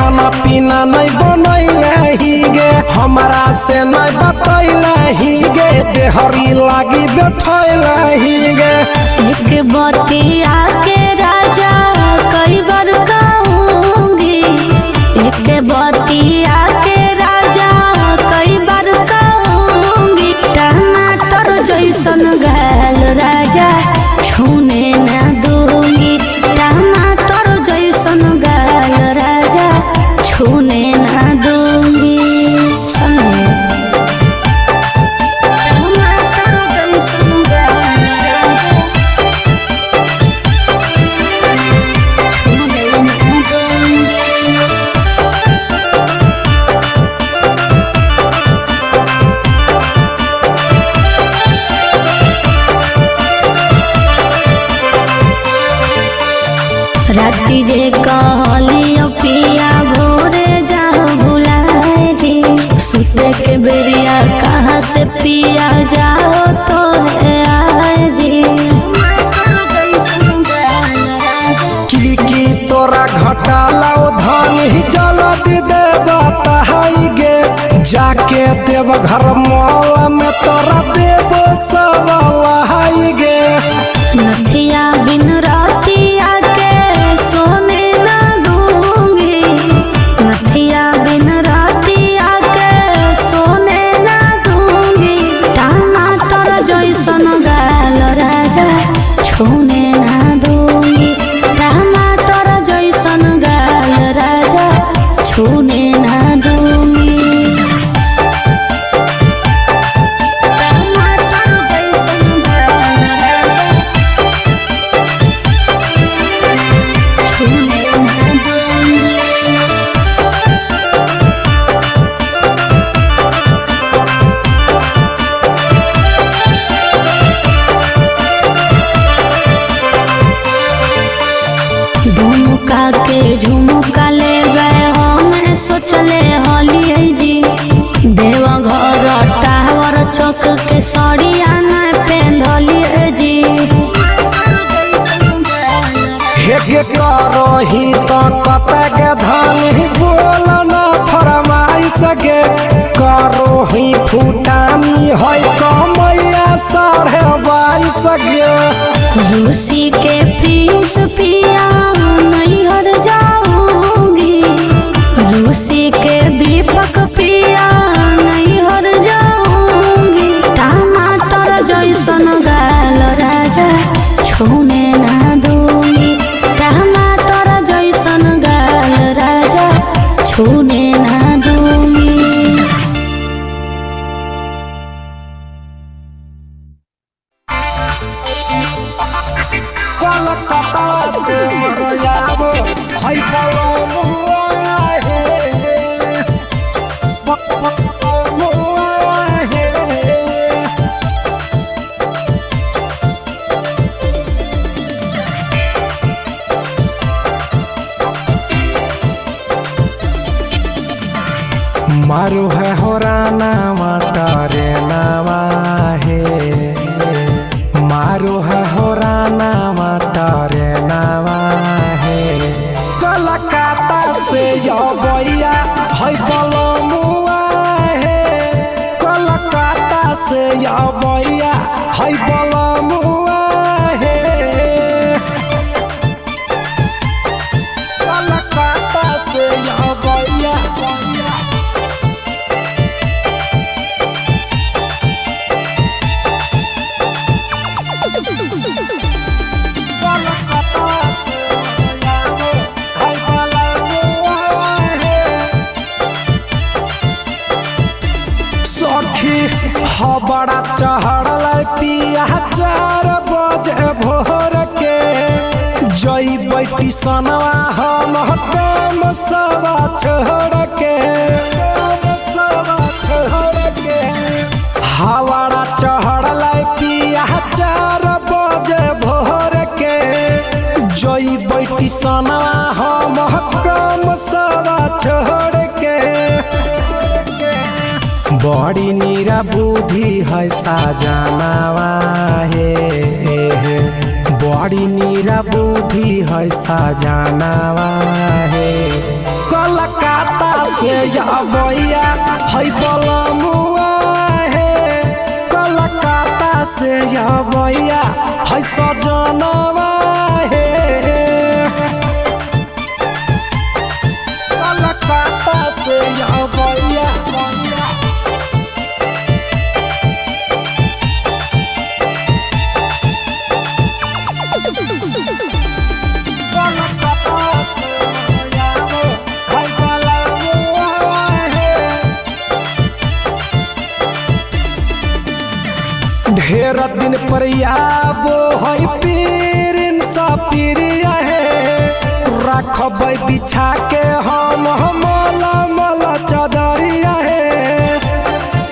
खाना पीना नहीं बनैलही गे, हमरा से नहीं बतैलही गे, देहरी लागी बैठैलही गे। एक बतिया के राजा कई बार कहूँगी, एक बतिया के राजा कई बार कहूँगी, टमाटर जैसन गाल राजा छूने ना दूंगी, टमाटर जैसन गाल राजा छूने ना दूंगी। टमाटर जैसन गाल राजा छूने ना दूंगी। राति जे कहलियो पिया भोरे जाओ भुलाए जी, सुते के बेरिया कहाँ से पिया जाओ तो है आए जी। की की तोरा घटाला धन ही जल्दी देव तहाई गे, जाके देव घर मॉल में तोरा देव सब लहाई गे। नथिया बिन रातिया के सोने ना दूंगी, नथिया बिन रातिया के सोने ना दूंगी, टमाटर जैसन गाल राजा छूने ना दूंगी, टमाटर जैसन गाल राजा छूने ना दूंगी। टमाटर जैसन गाल राजा छूने ना दूंगी। झुमका के झुमका लेबै हम सोचले हलियै जी, देवघर टावर चौक के सड़िया न पेन्हलियै जी। हे गे करही तो कत के धन ही बोल न फरमाई सके, करोही फूटानी है कमैया 22.5 गे। रूसी के प्रिंस पिया नैहर जाऊंगी, रूसी के दीपक पिया नैहर जाऊंगी, टमाटर जैसन गाल राजा छूने ना दूंगी, टमाटर जैसन गाल राजा छूने ना दूंगी। कलकत्ता से मरयाबो है बलमुआ हे, बलमुआ हे। मारू है हो रानावा तारे नावा हे, मारू है हो रानावा तारे नावा हे। कलकत्ता से अबैया है बलमुआ हे, कलकत्ता से अबैया है बलमुआ हे। कलकत्ता से अबैया सखी हबड़ा चढ़ल पिया 4 बजे भोर के, जई बैठी सनवा हम काम सवा छोड़ के, सवा छोड़ के। हवाड़ा चढ़ल पिया 4 बजे भोर के, जई बैठी सनवा हम काम सवा छोड़ के। बड़ी नीरा बुद्धि है साजनावा हे, बड़ी नीरा बुद्धि है साजनावा हे। कलकत्ता आबैया है बलमुआ हे, कलकत्ता से आबैया है सजनवा हे, कलकत्ता से आबैया। ढेर दिन पर आबो है पीरिन सा पीरिया है, रखबै बिछा के हम मला मला चदरिया है,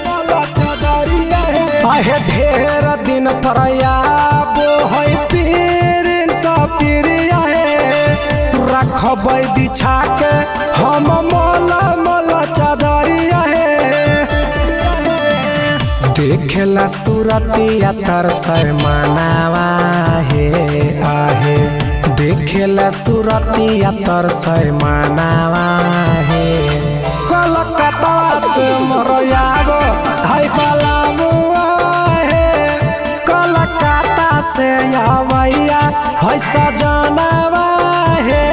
मला चदरिया है। आहे ढेर दिन पर आबो है पीरिन सा पीरिया है, रखबै बिछा के हम मला मला चदरिया है। देखेला सूरतिया तरसर मनावा हे आहे, देखेला सूरतिया तरसर मनावा हे, कलकत्ता से मोर आबो है बलमुआ हे, कलकत्ता से आबैया है सजनवा हे।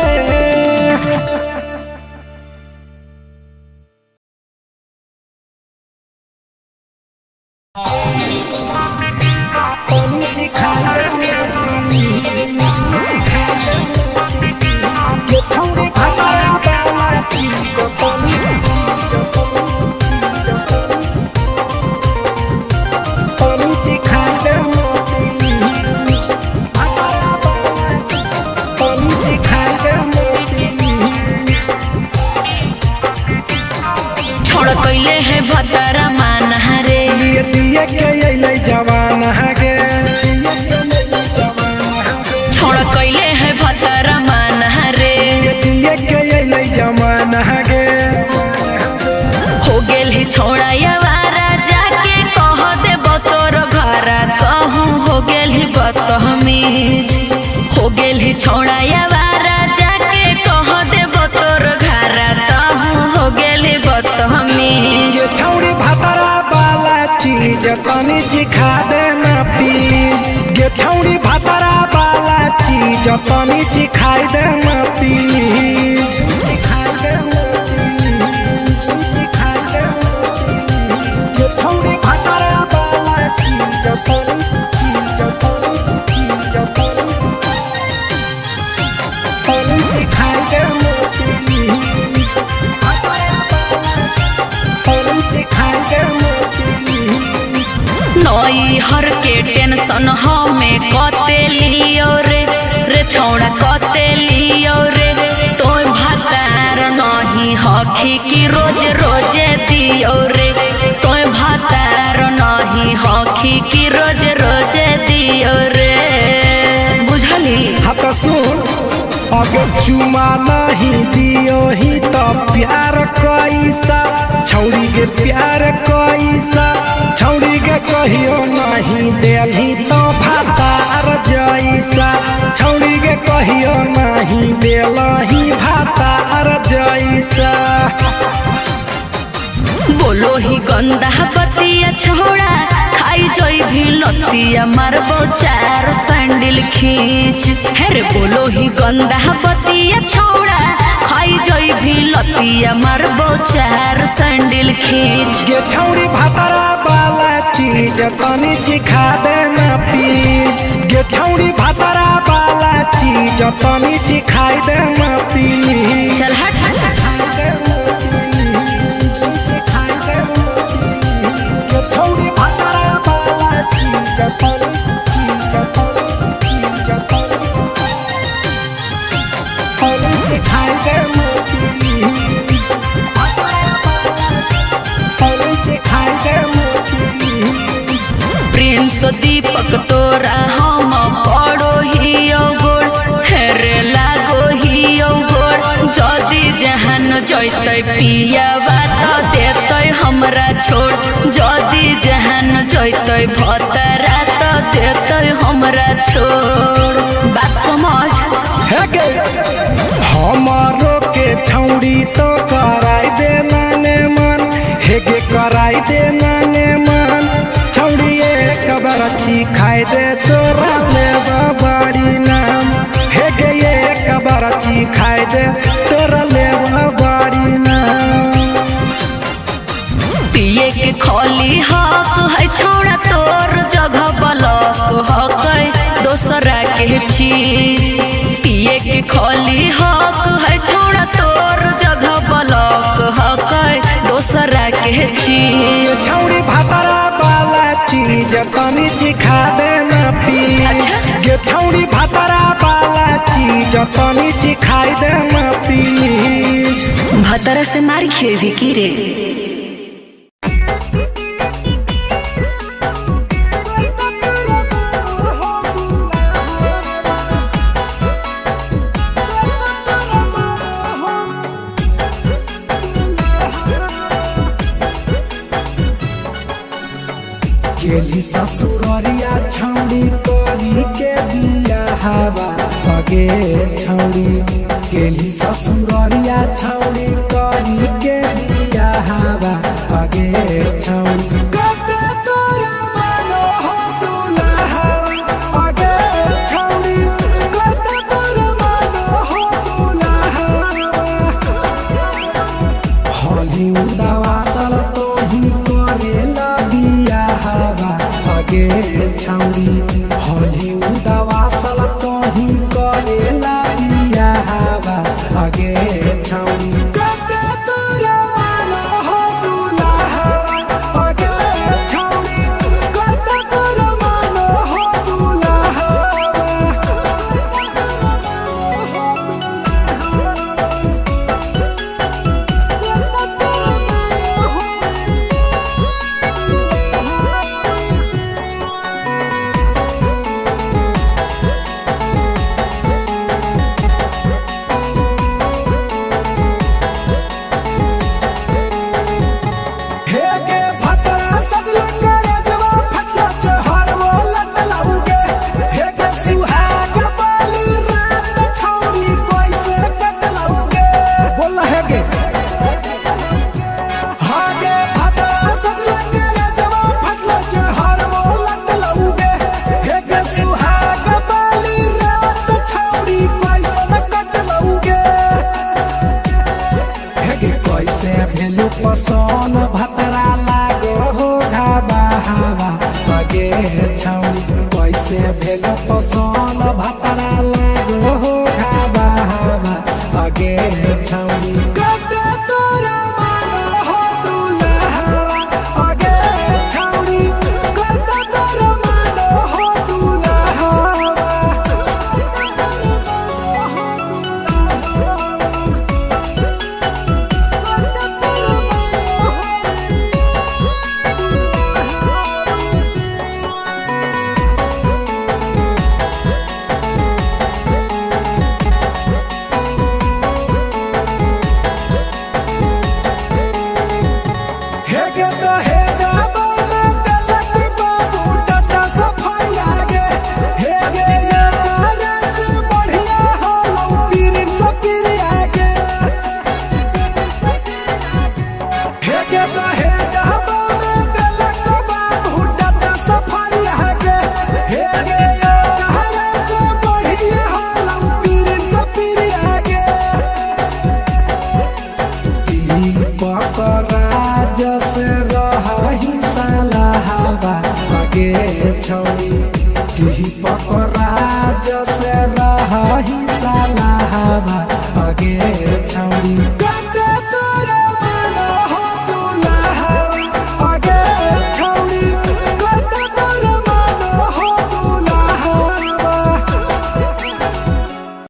छोड़ कैले है भतरा माना रे, दिए के अइलै जवान गे, छोड़ कैले है भतरा माना रे, दिए के अइलै जवान गे। हो गेल है छोड़ा यवारा जाके कह दे तोर घरा, कहूँ हो गेल है बदतमीज, हो गेल है छोड़ा यवारा जाके कह दे तोर घरा, कहूँ हो गेल है बदतमीज। ये छौड़ी भातरा वाला चीज तनी सिखा देना प्लीज, ये छौड़ी भातरा वाला चीज तनी सिखाई देना प्लीज, सिखाई देना प्लीज, सिखाई देना प्लीज। ये छौड़ी भातरा वाला चीज तनी चीज तनी चीज तनी तनी सिखाई देना प्लीज, तनी सिखाई देना प्लीज। नई हर के टेंशन हमें कते लियो रे, रे छौड़ा कते लियो रे, तोय भातार नहीं हखी की रोज रोजे दियो रे, तोय भातार नहीं हखी की रोज रोजे दियो रे, बुझली। हाँ तो सुन, अगर चुमा नहीं दियो ही तो प्यार कैसा, छौड़ी के प्यार कैसा, छौड़ी के कहियो नहीं देलही तो भातार जैसा, छौड़ी के कहियो नहीं देलही भातार जैसा। बोलो ही गंदा बतिया छोड़ा खाई जोई भी लतिया मारबो चार सैंडल खींच, हेरे बोलो ही गंदा बतिया छोड़ा खाई जोई भी लतिया मारबो चार सैंडल खींच। ये छौड़ी भातरा वाला चीज तनी सिखा देना प्लीज, ये छौड़ी भातरा वाला चीज तनी सिखाई देना प्लीज। चल हट। छौड़ी भातरा वाला चीज तनी चीज तनी चीज तनी तनी सिखाई देना प्लीज, तनी सिखाई देना प्लीज। प्रिंस दीपक तोरा हम पड़ो हियो गोड़, हेरे लागो हियो गोड़, जदि जहान जैतै पियावा त देतै हमरा छोड़, जदि जहान जैतै भतरा त देतै हमरा छोड़, बात समझ। हे गे हमारो के छौड़ी तो कराई देना हेगे कराई दे नाने मान छौड़ी एक बरछी खाई दे तोरा ले बाड़ी नाम। हेगे एक बरछी खाई दे तोरा ले बाड़ी नाम। पिए के खोली हक है छौड़ा तोर जगह बलक हक है दोसरा के चीज। पिए के खोली हक है छौड़ा तोर जगह बलक हक है दोसरा के चीज। छौड़ी भातरा वाला चीज तनी सिखा देना प्लीज। अच्छा। गे छौड़ी भातरा वाला चीज तनी सिखाई देना प्लीज। भतरा से मार खेबी की रे। गेली ससुररिया छौड़ी करी के बिया हवा सगे छौड़ी। गेली ससुररिया छौड़ी करी के बिया हवा सगे छौड़ी। कते तोरा मानो हो दुल्हा अगे छौड़ी, कते तोरा मानो हो दुल्हा। होली उदावासल तोही करेला बिया हवा अगे छौड़ी। होली उदावासल तोही करेला बिया हवा अगे छौड़ी। कते तोरा मानो हो दुल्हा अगे छौड़ी, कते तोरा मानो हो दुल्हा। हे गे भतरा सगला करे जवा फटला चहर वो लट लाउगे। हे गे सुहाग वाली रात छौरी कैसे कट लाउगे। बोल हे गे हागे भतरा सगला करे जवा फटला चहर वो लट लाउगे। हे गे सुहाग वाली रात छौरी कैसे कट लाउगे। हेगे कैसे भेलु पसंद भतरा लागो हो घाबा हवा सगे छौड़ी। कैसे भेलु पसंद भतरा लागो हो